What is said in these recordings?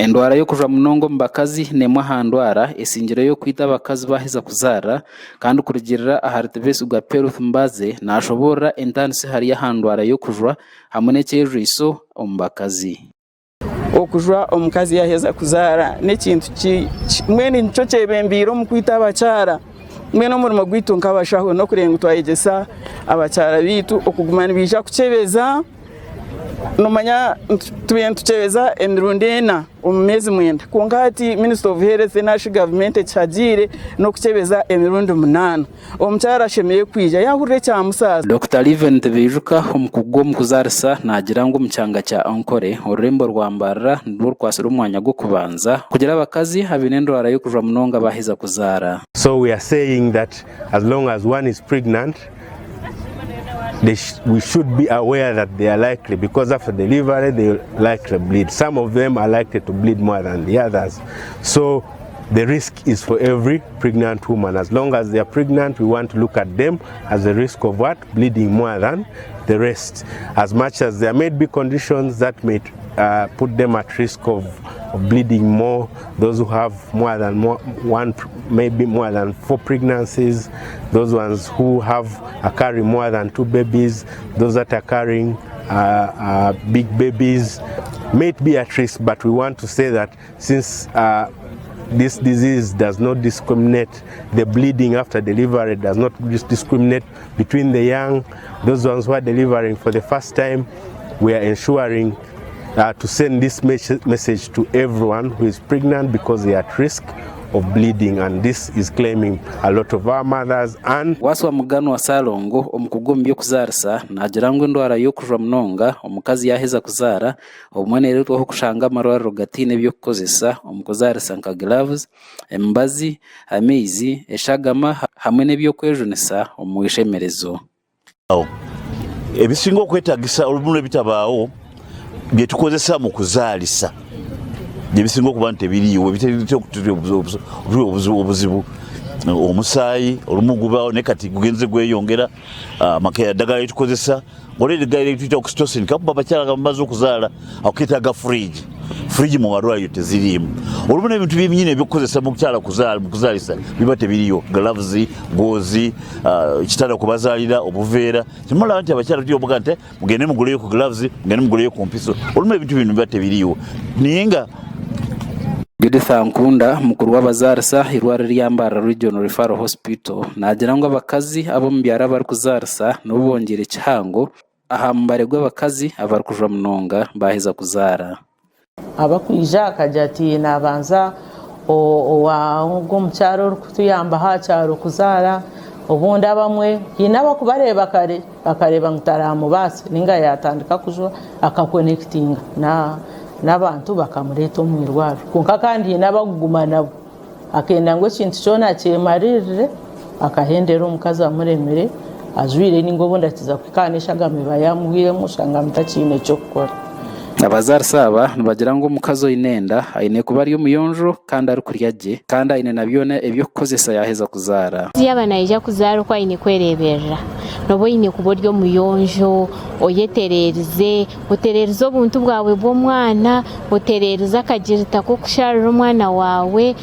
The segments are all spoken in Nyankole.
Endwara y'okujwa munonga omu bakazi n'emwe aha ndwara esingireyo kwita abakazi baaheza kuzaara kandi kurugiirira ahari Tibesigwa Peruth Mbaze nashoboorora entaaniso ehari aha ndwara y'okujwa hamwe n'ekyejwiso omu bakazi. Okujwa omukazi yaaheza kuzaara n'ekintu mbwenu nikyo kyebembeire omu kwita abakyara. Mbwenu omurimo gwaitu nk'abashaho n'okureeba ngu twayegyesa abakyara baitu okuguma nibaija kukyebeza. Noomanya tubaire nitukyebeza emirundi ena omu meezi mwenda kwonka hati minisita ofu health nari gavumenti ekihagiire n'okukyebeza emirundi munaana. Omukyara ashemereire kwija yaahurira ekyamusaasa. Dokita Leven Tibaijuka omukugu omu kuzaarisa naagira ngu omu kyanga kya Ankole, orurembo rwa Mbarara nirwo rukwatsire omwanya gw'okubanza kugira abakazi abaine endwara y'okujwa munonga baaheza kuzaara. So we are saying that as long as one is pregnant, they sh we should be aware that they are likely because after delivery they likely bleed. Some of them are likely to bleed more than the others. So the risk is for every pregnant woman. As long as they are pregnant, we want to look at them as a risk of what? Bleeding more than the rest. As much as there may be conditions that may uh, put them at risk of, of bleeding more, those who have more than more, one, maybe more than four pregnancies, those ones who have are carrying more than two babies, those that are carrying uh, uh, big babies may be at risk, but we want to say that since uh, this disease does not discriminate, the bleeding after delivery does not discriminate between the young, those ones who are delivering for the first time, we are ensuring uh, to send this message to everyone who is pregnant because they are at risk of bleeding and this is claiming a lot of our mothers and Waswa Muganwa Ssalongo omukugu omu by'okuzaarisa naagira ngu endwara y'okujwa munonga omukazi yaaheza kuzaara obumwe neereetwaho kushanga amarwariro gataine eby'okukozesa omu kuzaarisa nka gloves, emibazi, amaizi, eshagama hamwe n'eby'okwejunisa omu ishemerezo. Ebisinga okwetagisa olumu lwebitabaawo byetukozesa mu kuzaalisa byebisinga okuba nti tebiriiwo obuzibu omusaayi olumu gubaawo naye kati gugenze gweyongera eddagala lyetukozesa waliwo eddagala lyetuyita oxytocin kakuba abakyala nga bamaze okuzaala ako ketaaga fridge fridge mu malwaliro teziriimu olumu n'ebintu byebinyini ebyokukozesa mu kukyala kuzaala mu kuzaalisa biba tebiriyo gloves goozi uh, ekitanda kubazaalira obuveera kimulaba nti abakyala tuyo obuga nti mugende muguleyo ku gloves mugende muguleyo ku mpiso olumu ebintu bino biba tebiriiwo naye nga Judith Ankunda, mukuru w'abazaarisa eirwariro erya Mbarara Regional Referral Hospital naagira ngu abakazi ab'omu byaro abarikuzaarisa nibo bongyeire kihango aha mubare gw'abakazi abarikujwa munonga baaheza kuzaara. Abakwija akagira ati nabanza owa ogwo omukyara orikutuyambaho aha kyaro kuzaara obundi abamwe haine abakubareeba kare bakareeba ngu taramubaase ninga yatandika kujwa akakonekitinga n'abantu bakamureeta omu irwariro kwonka kandi haine abakuguma nabo akenda ngu ekintu kyona akyemaririre akahendera omukazi amuremire ajwaire ninga obundi akiza kuhika aha n'eshagama eba yamuhwiremu oshanga mutakiine eky'okukora. Abazaarisa aba nibagira ngu omukazi oine enda aine kuba ari omuyonjo kandi arikurya gye kandi aine na byona eby'okukozesa yaaheza kuzaara. Yaaba naija kuzaara oku aine kwereeberera, nooba oine kuba ori omuyonjo, oyetereerize, otereerize obuntu bwawe bw'omwana, otereerize akagirita k'okusharira omwana waawe,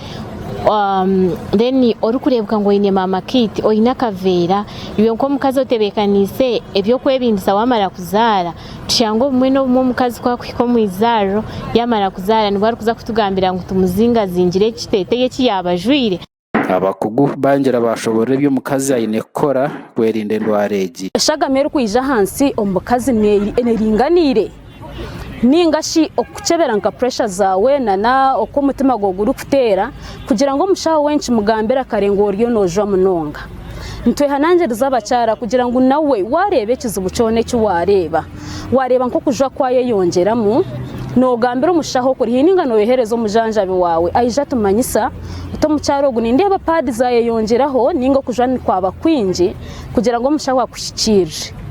then orikureebeka ngu oine maama kit, oine akaveera, iwe nk'omukazi otebeekaniise eby'okwebindisa waamara kuzaara, Tushanga obumwe n'obumwe omukazi ku arikuhika omu izaariro yaamara kuzaara nibwo arikuza kutugambira ngu tumuzingazingire ekiteeteeyi eki yaaba ajwaire. Abakugu bangira baashoboorora ebi omukazi aine kukora kwerinda endwara egi. Eshagama erikwija ahansi omu bukazi neringaniire ninga shi okukukyebera nka puresha zaawe nana oku omutima gwawe gurikuteera kugira ngu omushaho we nkimugambira kare ngu oriyo noojwa munonga. Nitwehanangiriza abakyara kugira ngu nawe waareeba ekizibu kyona eki waareeba, waareeba nk'okujwa kwayeyongyeramu, noogambira omushaho okuri haihi nainga nooyohereza omujanjabi waawe aije atumanyisa oti omukyara ogu nindeeba paadi zaayeyongyeraho nainga okujwa nikwaba kwingi kugira ngu omushaho akuhikiirire.